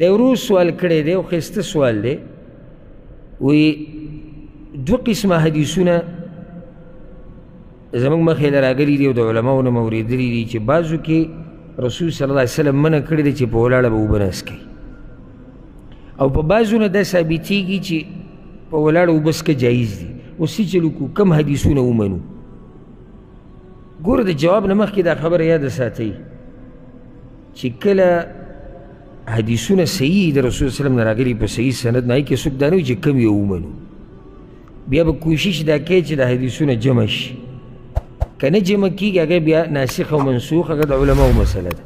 د ورو سوال کړی دی او ښایسته سوال دی. وایي دوه قسمه حدیثونه زموږ مخې له راغلي دي او د علماو نه مو اورېدلي دي چې بعضو کې رسول صلی الله علیه وسلم منع کړې ده چې په ولاړه به اوبه نه څکوي، او په بعضو نه دا ثابتېږي چې په ولاړه اوبه څکه جایز دي. اوس څه چل وکړو، کوم حدیثونه ومنو؟ ګوره د جواب نه مخکې دا خبره یاده ساتئ چې کله حدیثونه صحیح د رسول صلی الله علیه وسلم نه راغلي په صحیح سند نه، کې څوک دا نه وي چې کوم یو ومنو، بیا به کوشش دا کوي چې د حدیثونه جمع شي. که نه جمع کېږي هغه بیا ناسخ او منسوخ، هغه د علماو مسله ده.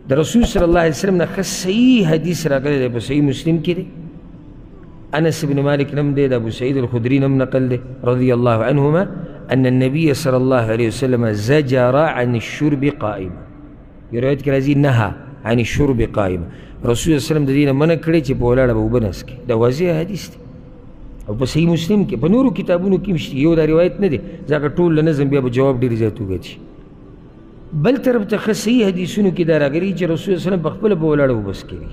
د رسول صلی الله علیه وسلم نه ښه صحیح حدیث راغلی دی، په صحیح مسلم کې دی، انس بن مالک نم دی، د ابو سعید الخدري نم نقل دی رضی الله عنهما ان النبي صلى الله عليه وسلم زجر عن الشرب قائما. یو روایت کې راځي نهى عن الشرب قائما. رسول الله صلی الله علیه وسلم د دې نه منع کړی چې په ولاړه به اوبه نه څکي. دا واضح حدیث دی او په صحیح مسلم کې، په نورو کتابونو کې هم شته، یو دا روایت نه دی، زه هغه ټول له نظم بیا به جواب ډېر زیات اوږد شي. بل طرف ته ښه صحیح حدیثونو کې دا راغلي چې رسول الله صلی الله علیه وسلم په خپله په ولاړه اوبه څکلي،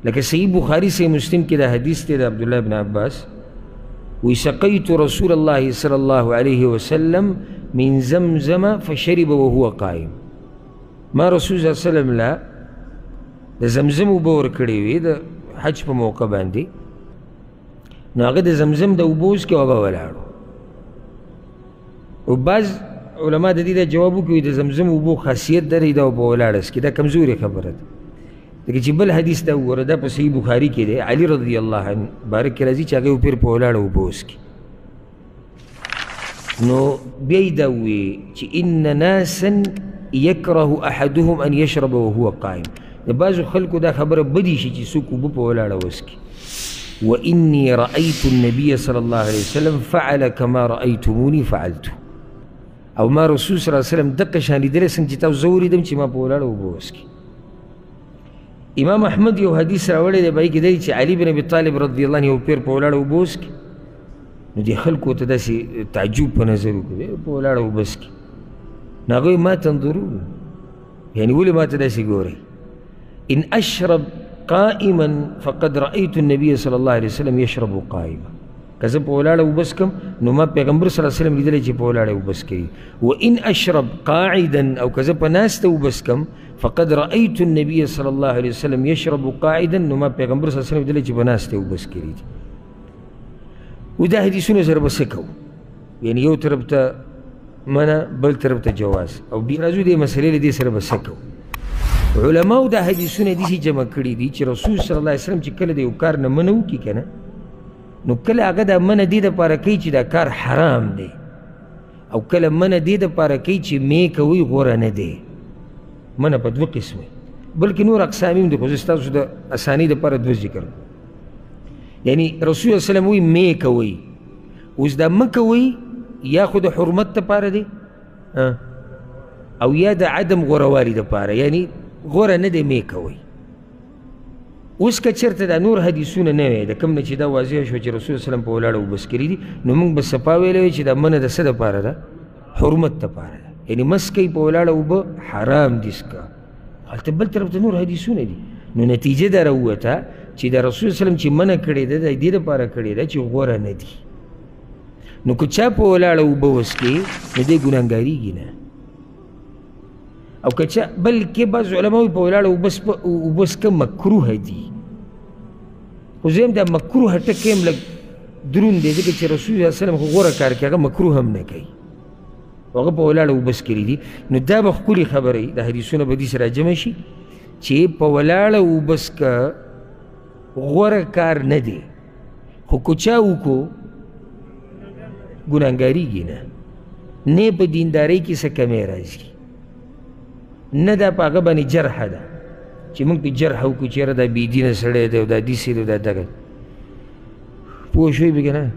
لکه صحیح بخاري صحیح مسلم کې دا حدیث دی د عبدالله بن عباس، وی سقیت رسول الله صلی الله علیه وسلم من زمزم فشرب وهو قائم. ما رسول صلی الله علیه وسلم له د زمزم اوبه ورکړې وې د حج په موقع باندې، نو هغه د زمزم د اوبو وڅکې او هغه ولاړو. او بعض علما د دې دا جواب وکړي د زمزم اوبو خاصیت لري دا په ولاړه څکي، دا کمزورې خبره ده. ځکه چې بل حدیث دا وګوره، دا په صحیح بخاري کې دی، علي رضی الله عنه بارک کې راځي چې هغه یو پیر په ولاړه اوبه وڅکي. نو بیا یې دا وویل چې ان ناسا یکره احدهم ان یشرب وهو قائم. د بعضو خلکو دا خبره بدې شي چې څوک اوبه په ولاړه وڅکي. وإني رأيت النبي صلى الله عليه وسلم فعل كما رأيتموني فعلت. او ما رسول صلی الله علیه وسلم دقه شان لیدلی څنګه چې تاسو زه ولیدم چې ما په ولاړه اوبه وڅکي. امام احمد یو حدیث راوړی دی، په هغې کې دی چې علي بن ابي طالب رضی الله عنه یو پیر په ولاړه اوبه وڅکي، نو دې خلکو ته داسې تعجب په نظر وکړي، په ولاړه اوبه څکي. نو هغوی ما تنظرون، یعنې ولې ما ته داسې ګورئ؟ ان اشرب قائما فقد رأيت النبي صلى الله عليه وسلم يشرب قائما. که زه په ولاړه اوبه څکم نو ما پیغمبر صلی الله علیه وسلم لیدلی چې په ولاړه اوبه څکوي. وان اشرب قاعدا، او که زه په ناسته اوبه څکم فقد رأيت النبي صلى الله عليه وسلم يشرب قاعدا، نو ما پیغمبر صلی الله علیه وسلم لیدلی چې په ناسته اوبه څکلي دي. و دا حدیثونه سره به څه کوو؟ یعنې یو طرف ته منع، بل طرف ته جواز، او بیا راځو دې مسئلې له دې سره به څه کوو؟ علماو دا حدیثونه داسې جمع کړي دي چې رسول صلی الله علیه وسلم چې کله د یو کار نه منع وکړي که نه، نو کله هغه دا منع دې دپاره کوي چې دا کار حرام دی، او کله منع دې دپاره کوي چې مې کوئ غوره نه دی. منع په دوه قسمه، بلکې نور اقسام هم دي، خو زه ستاسو د اسانۍ دپاره دوه ذکر کوم. یعنې رسول صلی الله علیه وسلم وایي مې کوئ، اوس دا مه کوئ یا خو د حرمت دپاره دی او یا د عدم غوروالي دپاره، یعنې غوره نه دی مې کوئ. اوس که چېرته دا نور حدیثونه نه وی د کوم نه چې دا واضح شو چې رسول صلی الله علیه وسلم په ولاړه اوبه څکلي دي، نو موږ به صفا ویلی وی چې دا منع د څه دپاره ده؟ حرمت دپاره ده، یعنې مه څکئ په ولاړه اوبه حرام دي څکه. هلته بل طرف ته نور حدیثونه دي، نو نتیجه دا راووته چې د رسول صلی الله علیه وسلم چې منع کړې ده د دې دپاره کړې ده چې غوره نه دي. نو که چا په ولاړه اوبه وڅکي نو دی ګناهګارېږي نه. او که چا بلکې بعض علما وایي په ولاړه اوبه څکه مکروه دي، خو زه هم دا مکروه ټکی هم لږ دروند دی، ځکه چې رسول صلی الله علیه وسلم خو غوره کار کوي، هغه مکروه هم نه کوي، هغه په ولاړه اوبه څکلي دي. نو دا به ښکلې خبره وي، د حدیثونه به داسې راجمع شي چې په ولاړه اوبه څکه غوره کار نه دی، خو که چا وکړو ګناهګارېږي نه، نه په دیندارۍ کې څه کمی راځي، نه دا په هغه باندې جرحه ده چې موږ پرې جرحه وکړو چې یاره دا بېدینه سړی دی او دا داسې دی او دا دغه. پوه شوې به که نه؟